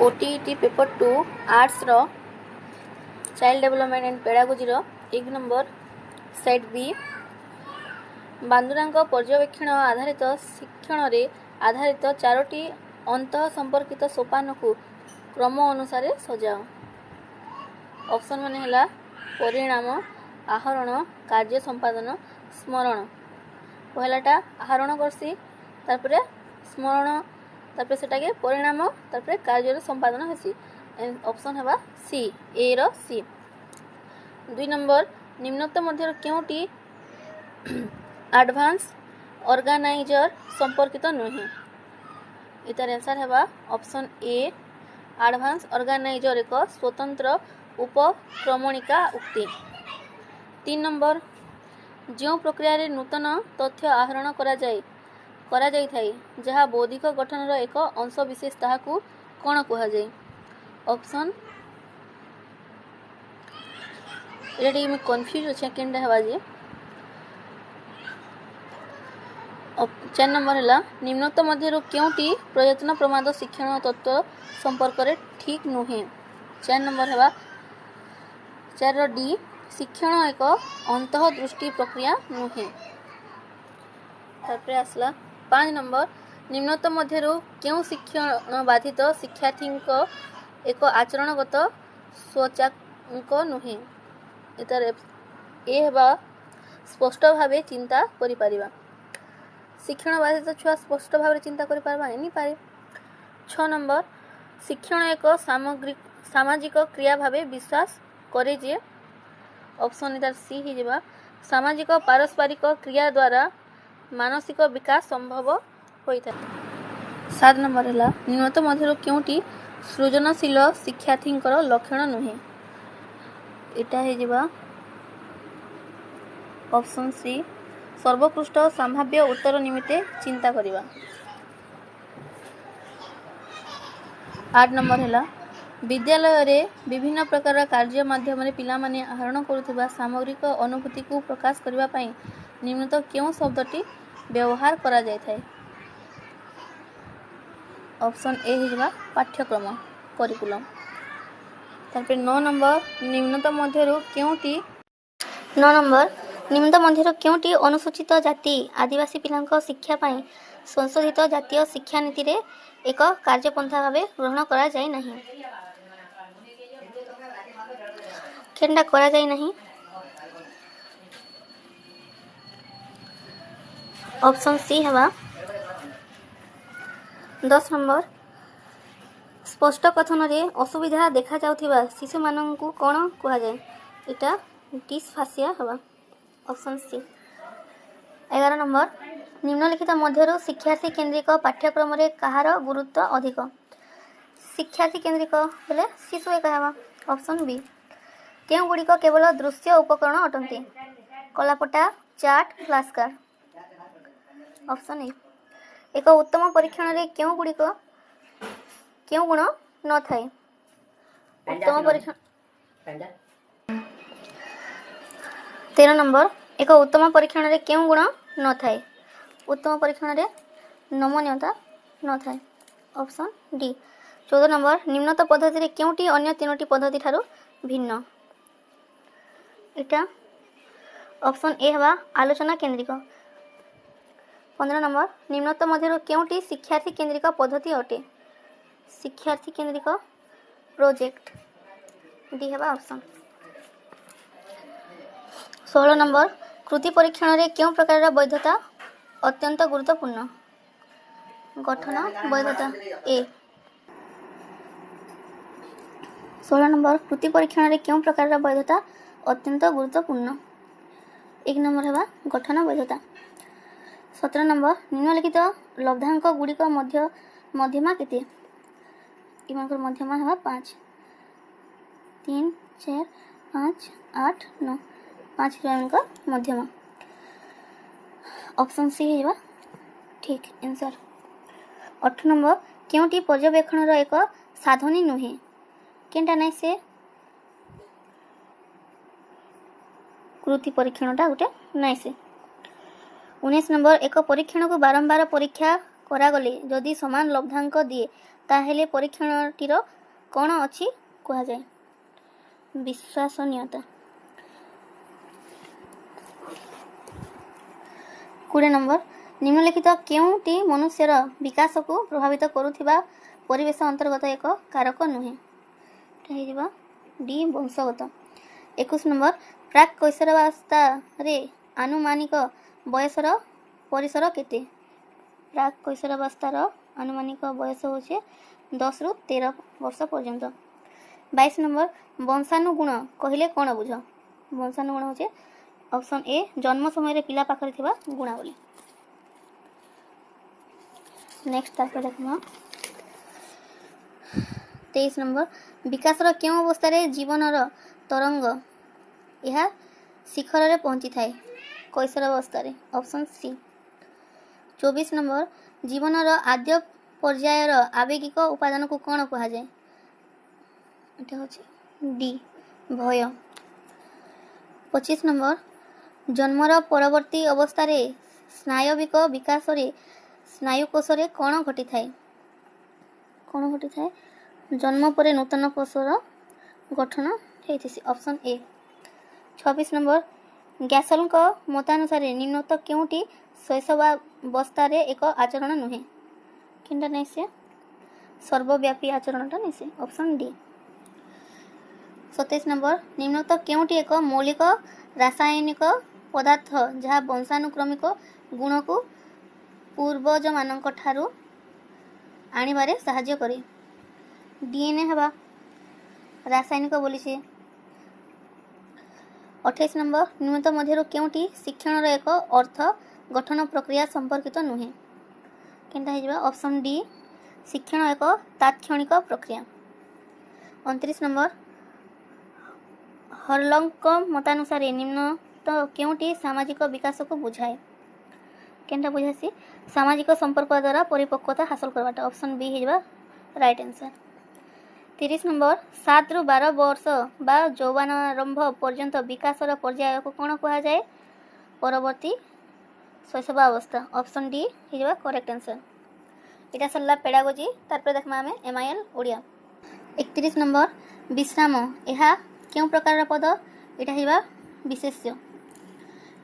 OTET paper 2 ଆର୍ଟ୍ସର child development and ପେଡାଗୋଜିର 1 number set ବି। ବାନ୍ଦୁରାଙ୍କ ପର୍ଯ୍ୟବେକ୍ଷଣ ଆଧାରିତ ଶିକ୍ଷଣରେ ଆଧାରିତ ଚାରୋଟି ଅନ୍ତଃ ସମ୍ପର୍କିତ ସୋପାନକୁ କ୍ରମ ଅନୁସାରେ ସଜାଅ। ଅପସନ୍ ମାନେ ହେଲା ପରିଣାମ, ଆହରଣ, କାର୍ଯ୍ୟ ସମ୍ପାଦନ, ସ୍ମରଣ। ପହିଲାଟା ଆହରଣ କରସି, ତାପରେ ସ୍ମରଣ, ତାପରେ ସେଟାକେ ପରିଣାମ, ତାପରେ କାର୍ଯ୍ୟର ସମ୍ପାଦନ ହେସି। ଅପସନ୍ ହେବା ସି, ଏ ର ସି। 2 ନମ୍ବର, ନିମ୍ନୋକ୍ତ ମଧ୍ୟରୁ କେଉଁଟି ଆଡଭାନ୍ସ ଅର୍ଗାନାଇଜର ସମ୍ପର୍କିତ ନୁହେଁ? ଏଟାର ଆନ୍ସର୍ ହେବା ଅପସନ୍ ଏ, ଆଡଭାନ୍ସ ଅର୍ଗାନାଇଜର ଏକ ସ୍ୱତନ୍ତ୍ର ଉପକ୍ରମଣିକା ଉକ୍ତି। 3 ନମ୍ବର, ଯେଉଁ ପ୍ରକ୍ରିୟାରେ ନୂତନ ତଥ୍ୟ ଆହରଣ କରାଯାଇଥାଏ ଯାହା ବୌଦ୍ଧିକ ଗଠନର ଏକ ଅଂଶ ବିଶେଷ ତାହାକୁ କ'ଣ କୁହାଯାଏ? ଅପସନ୍ ଏଇଟା ଟିକେ ମୁଇଁ କନଫ୍ୟୁଜ୍ ଅଛେ କେନ୍ଟା ହେବା ଯେ। 4 ନମ୍ବର ହେଲା ନିମ୍ନୋକ୍ତ ମଧ୍ୟରୁ କେଉଁଟି ପ୍ରୟତ୍ନ ପ୍ରମାଦ ଶିକ୍ଷଣ ତତ୍ତ୍ୱ ସମ୍ପର୍କରେ ଠିକ୍ ନୁହେଁ? 4 ନମ୍ବର ହେବା 4ର ଡି, ଶିକ୍ଷଣ ଏକ ଅନ୍ତଃଦୃଷ୍ଟି ପ୍ରକ୍ରିୟା ନୁହେଁ। ତାପରେ ଆସିଲା 5 ନମ୍ବର, ନିମ୍ନୋକ୍ତ ମଧ୍ୟରୁ କେଉଁ ଶିକ୍ଷଣ ବାଧିତ ଶିକ୍ଷାର୍ଥୀଙ୍କ ଏକ ଆଚରଣଗତ ସୂଚକାଙ୍କ ନୁହେଁ? ଏଟାର ଏ ହେବା ସ୍ପଷ୍ଟ ଭାବେ ଚିନ୍ତା କରିପାରିବା। ଶିକ୍ଷଣ ବାଧିତ ଛୁଆ ସ୍ପଷ୍ଟ ଭାବରେ ଚିନ୍ତା କରିପାରିବା ଏନିପାରେ। 6 ନମ୍ବର, ଶିକ୍ଷଣ ଏକ ସାମାଜିକ କ୍ରିୟା ଭାବେ ବିଶ୍ୱାସ କରେ ଯେ। ଅପସନ୍ ଏଟାର ସି ହେଇଯିବା, ସାମାଜିକ ପାରସ୍ପରିକ କ୍ରିୟା ଦ୍ୱାରା ମାନସିକ ବିକାଶ ସମ୍ଭବ ହୋଇଥାଏ। 7 ନମ୍ବର ହେଲା ନିମ୍ନୋକ୍ତ ମଧ୍ୟରୁ କେଉଁଟି ସୃଜନଶୀଳ ଶିକ୍ଷାର୍ଥୀଙ୍କର ଲକ୍ଷଣ ନୁହେଁ? ଏଟା ହେଇଯିବା ଅପସନ୍ ସି, ସର୍ବୋତ୍କୃଷ୍ଟ ସମ୍ଭାବ୍ୟ ଉତ୍ତର ନିମିତ୍ତେ ଚିନ୍ତା କରିବା। 8 ନମ୍ବର ହେଲା ବିଦ୍ୟାଳୟରେ ବିଭିନ୍ନ ପ୍ରକାର କାର୍ଯ୍ୟ ମାଧ୍ୟମରେ ପିଲାମାନେ ଆହରଣ କରୁଥିବା ସାମଗ୍ରିକ ଅନୁଭୂତିକୁ ପ୍ରକାଶ କରିବା ପାଇଁ ନିମ୍ନୋକ୍ତ କେଉଁ ଶବ୍ଦଟି ବ୍ୟବହାର କରାଯାଇଥାଏ? ଅପସନ୍ ଏ ହେଇଯିବା ପାଠ୍ୟକ୍ରମ, କରିକୁଲମ୍। ତାପରେ 9 ନମ୍ବର, ନିମ୍ନୋକ୍ତ ମଧ୍ୟରୁ କେଉଁଟି 9 ନମ୍ବର, ନିମ୍ନୋକ୍ତ ମଧ୍ୟରୁ କେଉଁଟି ଅନୁସୂଚିତ ଜାତି ଆଦିବାସୀ ପିଲାଙ୍କ ଶିକ୍ଷା ପାଇଁ ସଂଶୋଧିତ ଜାତୀୟ ଶିକ୍ଷାନୀତିରେ ଏକ କାର୍ଯ୍ୟପନ୍ଥା ଭାବେ ଗ୍ରହଣ କରାଯାଇ ନାହିଁ? କେନ୍ଟା କରାଯାଇ ନାହିଁ? ଅପସନ୍ ସି ହେବା। 10 ନମ୍ବର, ସ୍ପଷ୍ଟ କଥନରେ ଅସୁବିଧା ଦେଖାଯାଉଥିବା ଶିଶୁମାନଙ୍କୁ କ'ଣ କୁହାଯାଏ? ଏଇଟା ଡିସଫାସିଆ ହେବା, ଅପସନ୍ ସି। 11 ନମ୍ବର, ନିମ୍ନଲିଖିତ ମଧ୍ୟରୁ ଶିକ୍ଷାର୍ଥୀ କେନ୍ଦ୍ରିକ ପାଠ୍ୟକ୍ରମରେ କାହାର ଗୁରୁତ୍ୱ ଅଧିକ? ଶିକ୍ଷାର୍ଥୀ କେନ୍ଦ୍ରିକ ବେଲେ ଶିଶୁ ଏକା ହେବା, ଅପସନ୍ ବି। କେଉଁଗୁଡ଼ିକ କେବଳ ଦୃଶ୍ୟ ଉପକରଣ ଅଟନ୍ତି? କଳାପଟା, chart, flash card, option A. ଏକ ଉତ୍ତମ ପରୀକ୍ଷଣରେ କେଉଁ ଗୁଣ ନଥାଏ? ଉତ୍ତମ ପରୀକ୍ଷଣ 13 ନମ୍ବର, ଏକ ଉତ୍ତମ ପରୀକ୍ଷଣରେ କେଉଁ ଗୁଣ ନଥାଏ? ଉତ୍ତମ ପରୀକ୍ଷଣରେ ନମନୀୟତା ନଥାଏ, ଅପସନ୍ ଡି। 14 ନମ୍ବର, ନିମ୍ନୋକ୍ତ ପଦ୍ଧତିରେ କେଉଁଟି ଅନ୍ୟ 3ଟି ପଦ୍ଧତି ଠାରୁ ଭିନ୍ନ? ଏଇଟା ଅପସନ୍ ଏ ହେବା ଆଲୋଚନା କେନ୍ଦ୍ରିକ। 15 ନମ୍ବର, ନିମ୍ନୋକ୍ତ ମଧ୍ୟରୁ କେଉଁଟି ଶିକ୍ଷାର୍ଥୀ କେନ୍ଦ୍ରିକ ପଦ୍ଧତି ଅଟେ? ଶିକ୍ଷାର୍ଥୀ କେନ୍ଦ୍ରିକ ପ୍ରୋଜେକ୍ଟ, ଡି ହେବା ଅପସନ୍। 16 ନମ୍ବର, କୃତି ପରୀକ୍ଷଣରେ କେଉଁ ପ୍ରକାରର ବୈଧତା ଅତ୍ୟନ୍ତ ଗୁରୁତ୍ୱପୂର୍ଣ୍ଣ? ଗଠନ ବୈଧତା, ଏ। 16 ନମ୍ବର, କୃତି ପରୀକ୍ଷଣରେ କେଉଁ ପ୍ରକାରର ବୈଧତା ଅତ୍ୟନ୍ତ ଗୁରୁତ୍ୱପୂର୍ଣ୍ଣ? 1 ନମ୍ବର ହେବା ଗଠନ ବୈଧତା। 17 ନମ୍ବର, ନିମ୍ନଲିଖିତ ଲବ୍ଧାଙ୍କ ଗୁଡ଼ିକ ମଧ୍ୟମା କେତେ? ଏମାନଙ୍କର ମଧ୍ୟମା ହେବା 5, 3, 4, 5, 8, 9, 5 ଏମାନଙ୍କ ମଧ୍ୟମା। ଅପସନ୍ ସି ହେଇଯିବା ଠିକ୍ ଆନ୍ସର୍। 8 ନମ୍ବର, କେଉଁଟି ପର୍ଯ୍ୟବେକ୍ଷଣର ଏକ ସାଧନୀ ନୁହେଁ? କେନ୍ଟା ନାଇଁ ସେ? କୃତି ପରୀକ୍ଷଣଟା ଗୋଟେ ନାଇଁ ସେ। 19 ନମ୍ବର, ଏକ ପରୀକ୍ଷଣକୁ ବାରମ୍ବାର ପରୀକ୍ଷା କରାଗଲେ ଯଦି ସମାନ ଲବ୍ଧାଙ୍କ ଦିଏ ତାହେଲେ ପରୀକ୍ଷଣଟିର କ'ଣ ଅଛି କୁହାଯାଏ? ବିଶ୍ୱାସନୀୟତା। 20 ନମ୍ବର, ନିମ୍ନଲିଖିତ କେଉଁଟି ମନୁଷ୍ୟର ବିକାଶକୁ ପ୍ରଭାବିତ କରୁଥିବା ପରିବେଶ ଅନ୍ତର୍ଗତ ଏକ କାରକ ନୁହେଁ? ଏଇଟା ହେଇଯିବ ଡି, ବଂଶଗତ। 21 ନମ୍ବର, ପ୍ରାକ୍ କୈଶୋରାବସ୍ଥାରେ ଆନୁମାନିକ ବୟସର ପରିସର କେତେ? ପ୍ରାକ୍ କୈଶୋରାବସ୍ଥାର ଆନୁମାନିକ ବୟସ ହେଉଛି 10ରୁ 13 ବର୍ଷ ପର୍ଯ୍ୟନ୍ତ। 22 ନମ୍ବର, ବଂଶାନୁଗୁଣ କହିଲେ କ'ଣ ବୁଝ? ବଂଶାନୁଗୁଣ ହେଉଛି ଅପସନ୍ ଏ, ଜନ୍ମ ସମୟରେ ପିଲା ପାଖରେ ଥିବା ଗୁଣାବଳୀ। ନେକ୍ସଟ ତାପରେ ଦେଖମା 23 ନମ୍ବର, ବିକାଶର କେଉଁ ଅବସ୍ଥାରେ ଜୀବନର ତରଙ୍ଗ ଏହା ଶିଖରରେ ପହଞ୍ଚିଥାଏ? କୈଶୋରାବସ୍ଥାରେ, ଅପସନ୍ ସି। 24 ନମ୍ବର, ଜୀବନର ଆଦ୍ୟ ପର୍ଯ୍ୟାୟର ଆବେଗିକ ଉପାଦାନକୁ କ'ଣ କୁହାଯାଏ? ଏଟା ହେଉଛି ଡି, ଭୟ। 25 ନମ୍ବର, ଜନ୍ମର ପରବର୍ତ୍ତୀ ଅବସ୍ଥାରେ ସ୍ନାୟବିକ ବିକାଶରେ ସ୍ନାୟୁକୋଷରେ କ'ଣ ଘଟିଥାଏ? କ'ଣ ଘଟିଥାଏ? ଜନ୍ମ ପରେ ନୂତନ କୋଷର ଗଠନ ହେଇଥିସି, ଅପସନ୍ ଏ। 26 ନମ୍ବର, ଗ୍ୟାସଲଙ୍କ ମତାନୁସାରେ ନିମ୍ନୋକ୍ତ କେଉଁଟି ଶୈଶବାବସ୍ଥାରେ ଏକ ଆଚରଣ ନୁହେଁ? କେନ୍ଟା ନାଇଁ ସେ? ସର୍ବବ୍ୟାପୀ ଆଚରଣଟା ନାଇଁ ସେ, ଅପସନ୍ ଡି। 27 ନମ୍ବର, ନିମ୍ନୋକ୍ତ କେଉଁଟି ଏକ ମୌଳିକ ରାସାୟନିକ ପଦାର୍ଥ ଯାହା ବଂଶାନୁକ୍ରମିକ ଗୁଣକୁ ପୂର୍ବଜମାନଙ୍କ ଠାରୁ ଆଣିବାରେ ସାହାଯ୍ୟ କରେ? ଡିଏନ୍ଏ ହେବା, ରାସାୟନିକ ବୋଲିছে। 28 ନମ୍ବର, ନିମ୍ନୋକ୍ତ ମଧ୍ୟରୁ କେଉଁଟି ଶିକ୍ଷଣର ଏକ ଅର୍ଥ ଗଠନ ପ୍ରକ୍ରିୟା ସମ୍ପର୍କିତ ନୁହେଁ? କେନ୍ଟା ହେଇଯିବା? ଅପସନ୍ ଡି, ଶିକ୍ଷଣ ଏକ ତାତ୍କ୍ଷଣିକ ପ୍ରକ୍ରିୟା। 29 ନମ୍ବର, ହରଲଙ୍କ ମତାନୁସାରେ ନିମ୍ନୋକ୍ତ କେଉଁଟି ସାମାଜିକ ବିକାଶକୁ ବୁଝାଏ? କେନ୍ଟା ବୁଝାସି? ସାମାଜିକ ସମ୍ପର୍କ ଦ୍ୱାରା ପରିପକ୍ୱତା ହାସଲ କରିବାଟା, ଅପସନ୍ ବି ହେଇଯିବା ରାଇଟ୍ ଆନ୍ସର୍। 30 ନମ୍ବର, 7ରୁ 12 ବର୍ଷ ବା ଯୌବନାରମ୍ଭ ପର୍ଯ୍ୟନ୍ତ ବିକାଶର ପର୍ଯ୍ୟାୟକୁ କ'ଣ କୁହାଯାଏ? ପରବର୍ତ୍ତୀ ଶୈଶବାବସ୍ଥା, ଅପସନ୍ ଡି ହେଇଯିବା କରେକ୍ଟ ଆନ୍ସର୍। ଏଇଟା ସରିଲା ପେଡାଗୋଜି। ତାରପରେ ଦେଖମା ଆମେ ଏମ୍ଆଇଏଲ୍ ଓଡ଼ିଆ। 31 ନମ୍ବର, ବିଶ୍ରାମ ଏହା କେଉଁ ପ୍ରକାରର ପଦ? ଏଇଟା ହେଇଯିବା ବିଶେଷ୍ୟ।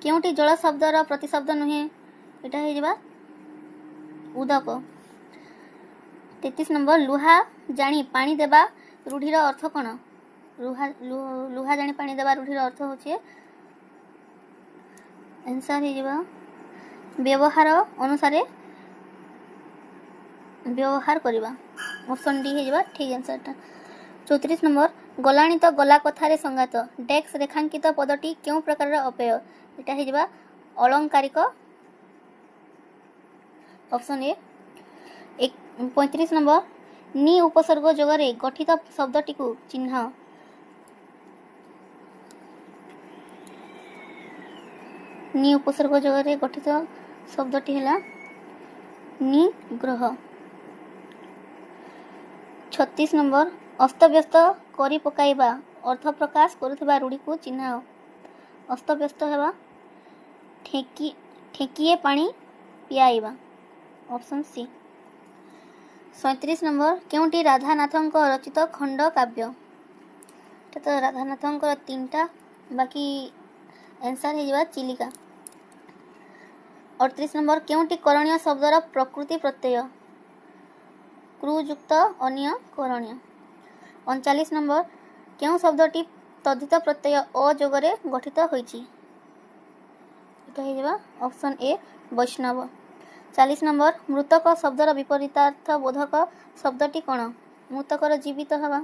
କେଉଁଟି ଜଳ ଶବ୍ଦର ପ୍ରତିଶବ୍ଦ ନୁହେଁ? ଏଇଟା ହେଇଯିବା ଉଦକ। 33 ନମ୍ବର, ଲୁହା ଜାଣି ପାଣି ଦେବା ରୂଢ଼ିର ଅର୍ଥ କ'ଣ? ଲୁହା ଜାଣି ପାଣି ଦେବା ରୂଢ଼ିର ଅର୍ଥ ହେଉଛି, ଆନ୍ସର୍ ହେଇଯିବ ବ୍ୟବହାର ଅନୁସାରେ ବ୍ୟବହାର କରିବା, ଅପସନ୍ ଡି ହେଇଯିବା ଠିକ୍ ଆନ୍ସର୍ଟା। 34 ନମ୍ବର, ଗଲାଣି ତ ଗଲା କଥାରେ ସଙ୍ଗାତ ଡେସ୍କ ରେଖାଙ୍କିତ ପଦଟି କେଉଁ ପ୍ରକାରର ଅପେୟ? ଏଇଟା ହେଇଯିବା ଅଳଙ୍କାରିକ, ଅପସନ୍ ଏ। 35 ନମ୍ବର, ନି ଉପସର୍ଗ ଯୋଗରେ ଗଠିତ ଶବ୍ଦଟିକୁ ଚିହ୍ନ। ନି ଉପସର୍ଗ ଯୋଗରେ ଗଠିତ ଶବ୍ଦଟି ହେଲା ନିଗ୍ରହ। 36 ନମ୍ବର, ଅସ୍ତବ୍ୟସ୍ତ କରି ପକାଇବା ଅର୍ଥ ପ୍ରକାଶ କରୁଥିବା ରୂଢ଼ିକୁ ଚିହ୍ନାଅ। ଅସ୍ତବ୍ୟସ୍ତ ହେବା ଠେକିଏ ପାଣି ପିଆଇବା, ଅପସନ୍ ସି। 37 ନମ୍ବର, କେଉଁଟି ରାଧାନାଥଙ୍କ ରଚିତ ଖଣ୍ଡ କାବ୍ୟ? ଏଟା ତ ରାଧାନାଥଙ୍କର 3ଟା, ବାକି ଆନ୍ସର୍ ହେଇଯିବା ଚିଲିକା। 38 ନମ୍ବର, କେଉଁଟି କରଣୀୟ ଶବ୍ଦର ପ୍ରକୃତି ପ୍ରତ୍ୟୟ? କୃଯୁକ୍ତ ଅନିୟ କରଣୀୟ। 39 ନମ୍ବର, କେଉଁ ଶବ୍ଦଟି ତଦ୍ଧିତ ପ୍ରତ୍ୟୟ ଅ ଯୋଗରେ ଗଠିତ ହୋଇଛି? ଏଟା ହେଇଯିବା ଅପସନ୍ ଏ, ବୈଷ୍ଣବ। 40 ନମ୍ବର, ମୃତକ ଶବ୍ଦର ବିପରୀତାର୍ଥ ବୋଧକ ଶବ୍ଦଟି କ'ଣ? ମୃତକର ଜୀବିତ ହେବା।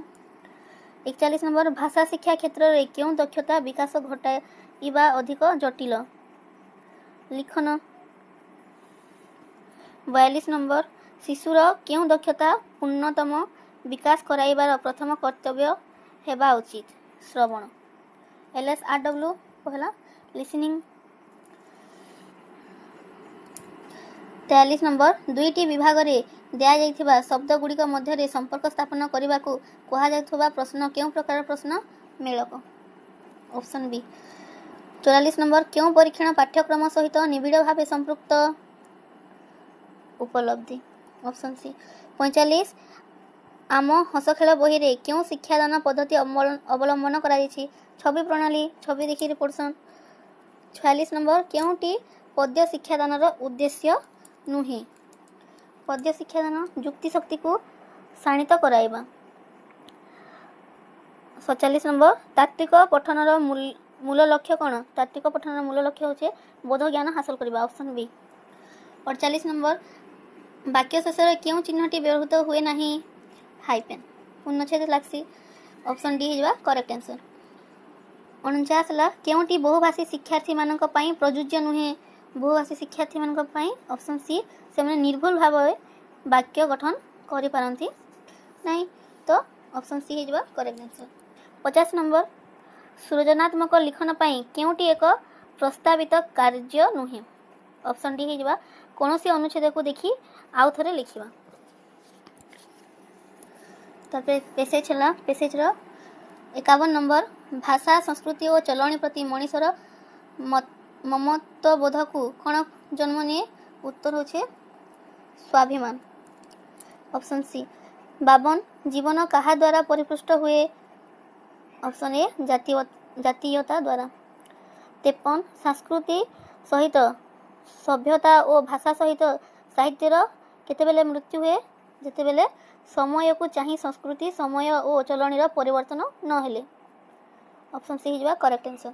41 ନମ୍ବର, ଭାଷା ଶିକ୍ଷା କ୍ଷେତ୍ରରେ କେଉଁ ଦକ୍ଷତା ବିକାଶ ଘଟାଇବା ଅଧିକ ଜଟିଳ? ଲିଖନ। 42 ନମ୍ବର, ଶିଶୁର କେଉଁ ଦକ୍ଷତା ପୂର୍ଣ୍ଣତମ ବିକାଶ କରାଇବାର ପ୍ରଥମ କର୍ତ୍ତବ୍ୟ ହେବା ଉଚିତ? ଶ୍ରବଣ। ଏଲ୍ ଏସ୍ ଆର୍ ଡବ୍ଲ୍ୟୁ ହେଲା ଲିସନିଂ। 43 ନମ୍ବର, ଦୁଇଟି ବିଭାଗରେ ଦିଆଯାଇଥିବା ଶବ୍ଦ ଗୁଡ଼ିକ ମଧ୍ୟରେ ସମ୍ପର୍କ ସ୍ଥାପନ କରିବାକୁ କୁହାଯାଉଥିବା ପ୍ରଶ୍ନ କେଉଁ ପ୍ରକାର ପ୍ରଶ୍ନ? ମେଳକ, ଅପସନ୍ ବି। 44 ନମ୍ବର, କେଉଁ ପରୀକ୍ଷଣ ପାଠ୍ୟକ୍ରମ ସହିତ ନିବିଡ଼ ଭାବେ ସମ୍ପୃକ୍ତ? ଉପଲବ୍ଧି, ଅପସନ୍ ସି। 45, ଆମ ହସଖେଳ ବହିରେ କେଉଁ ଶିକ୍ଷାଦାନ ପଦ୍ଧତି ଅବଲମ୍ବନ କରାଯାଇଛି? ଛବି ପ୍ରଣାଳୀ, ଛବି ଦେଖିକି ପଢ଼ୁସନ୍। 46 ନମ୍ବର, କେଉଁଟି ପଦ୍ୟ ଶିକ୍ଷାଦାନର ଉଦ୍ଦେଶ୍ୟ ନୁହେଁ? ପଦ୍ୟ ଶିକ୍ଷାଦାନ ଯୁକ୍ତିଶକ୍ତିକୁ ଶାଣିତ କରାଇବା। 47 ନମ୍ବର, ତାତ୍ତ୍ୱିକ ପଠନର ମୂଳ ଲକ୍ଷ୍ୟ କ'ଣ? ତାତ୍ତ୍ୱିକ ପଠନର ମୂଳ ଲକ୍ଷ୍ୟ ହେଉଛି ବୋଧ ଜ୍ଞାନ ହାସଲ କରିବା, ଅପସନ୍ ବି। 48 ନମ୍ବର, ବାକ୍ୟ ଶେଷରେ କେଉଁ ଚିହ୍ନଟି ବ୍ୟବହୃତ ହୁଏ ନାହିଁ? ହାଇପେନ୍, ପୂର୍ଣ୍ଣଚ୍ଛେଦ ଲାଗ୍ସି, ଅପସନ୍ ଡି ହେଇଯିବା କରେକ୍ଟ ଆନ୍ସର। 49 ହେଲା, କେଉଁଟି ବହୁଭାଷୀ ଶିକ୍ଷାର୍ଥୀମାନଙ୍କ ପାଇଁ ପ୍ରଯୁଜ୍ୟ ନୁହେଁ? ବହୁଭାଷୀ ଶିକ୍ଷାର୍ଥୀମାନଙ୍କ ପାଇଁ ଅପସନ୍ ସି, ସେମାନେ ନିର୍ଭୁଲ ଭାବରେ ବାକ୍ୟ ଗଠନ କରିପାରନ୍ତି ନାହିଁ, ତ ଅପସନ୍ ସି ହେଇଯିବା କରେକ୍ଟ ଆନ୍ସର। 50 ନମ୍ବର, ସୃଜନାତ୍ମକ ଲିଖନ ପାଇଁ କେଉଁଟି ଏକ ପ୍ରସ୍ତାବିତ କାର୍ଯ୍ୟ ନୁହେଁ? ଅପସନ୍ ଡି ହେଇଯିବା, କୌଣସି ଅନୁଚ୍ଛେଦକୁ ଦେଖି ଆଉ ଥରେ ଲେଖିବା। ତାପରେ ପେସେଜ ହେଲା, ପେସେଜର 51 ନମ୍ବର, ଭାଷା, ସଂସ୍କୃତି ଓ ଚଲଣି ପ୍ରତି ମଣିଷର ମମତ୍ୱବୋଧକୁ କ'ଣ ଜନ୍ମ ନିଏ? ଉତ୍ତର ହେଉଛି ସ୍ୱାଭିମାନ, ଅପସନ୍ ସି। 52, ଜୀବନ କାହା ଦ୍ୱାରା ପରିପୃଷ୍ଟ ହୁଏ? ଅପସନ୍ ଏ, ଜାତୀୟତା ଦ୍ୱାରା। 53, ସଂସ୍କୃତି ସହିତ ସଭ୍ୟତା ଓ ଭାଷା ସହିତ ସାହିତ୍ୟର କେତେବେଳେ ମୃତ୍ୟୁ ହୁଏ? ଯେତେବେଳେ ସମୟକୁ ଚାହିଁ ସଂସ୍କୃତି, ସମୟ ଓ ଚଳଣିର ପରିବର୍ତ୍ତନ ନହେଲେ। ଅପସନ୍ ସି ହେଇଯିବା କରେକ୍ଟ ଆନ୍ସର।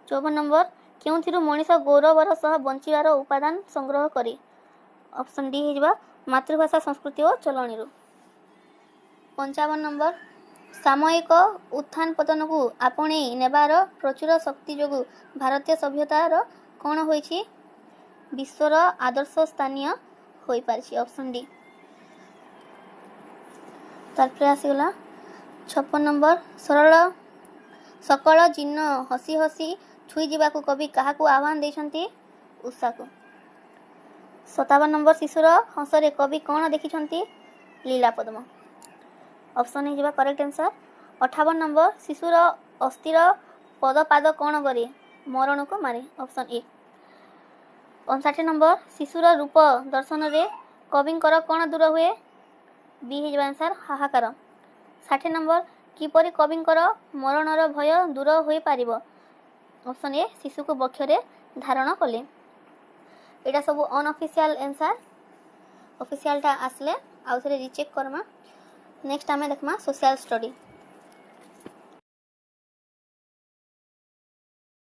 54 ନମ୍ବର, କେଉଁଥିରୁ ମଣିଷ ଗୌରବର ସହ ବଞ୍ଚିବାର ଉପାଦାନ ସଂଗ୍ରହ କରେ? ଅପସନ୍ ଡି ହେଇଯିବା, ମାତୃଭାଷା, ସଂସ୍କୃତି ଓ ଚଳଣିରୁ। 55 ନମ୍ବର, ସାମୟିକ ଉତ୍ଥାନ ପତନକୁ ଆପଣେଇ ନେବାର ପ୍ରଚୁର ଶକ୍ତି ଯୋଗୁଁ ଭାରତୀୟ ସଭ୍ୟତାର କ'ଣ ହୋଇଛି? ବିଶ୍ୱର ଆଦର୍ଶ ସ୍ଥାନୀୟ ହୋଇପାରିଛି, ଅପସନ୍ ଡି। ତାପରେ ଆସିଗଲା 56 ନମ୍ବର, ସରଳ ସକଳ ଚିହ୍ନ ହସି ହସି ଛୁଇଁ ଯିବାକୁ କବି କାହାକୁ ଆହ୍ୱାନ ଦେଇଛନ୍ତି? ଉଷାକୁ। 57 ନମ୍ବର, ଶିଶୁର ହସରେ କବି କ'ଣ ଦେଖିଛନ୍ତି? ଲୀଳା ପଦ୍ମ, ଅପସନ୍ ହେଇଯିବା କରେକ୍ଟ ଆନ୍ସର। 58 ନମ୍ବର, ଶିଶୁର ଅସ୍ଥିର ପଦପାଦ କ'ଣ କରେ? ମରଣକୁ ମାରେ, ଅପସନ୍ ଏ। 59 ନମ୍ବର, ଶିଶୁର ରୂପ ଦର୍ଶନରେ କବିଙ୍କର କ'ଣ ଦୂର ହୁଏ? ବି ହେଇଯିବା ଆନ୍ସର, ହାହାକାର। 60 ନମ୍ବର, କିପରି କବିଙ୍କର ମରଣର ଭୟ ଦୂର ହୋଇପାରିବ? ଅପସନ୍ ଏ, ଶିଶୁକୁ ବକ୍ଷରେ ଧାରଣ କଲେ। ଏଇଟା ସବୁ ଅନଅଫିସିଆଲ ଆନ୍ସର, ଅଫିସିଆଲଟା ଆସିଲେ ଆଉ ଥରେ ରିଚେକ୍ କର୍ମା। ନେକ୍ସଟ ଆମେ ଦେଖମା ସୋସିଆଲ ଷ୍ଟଡି।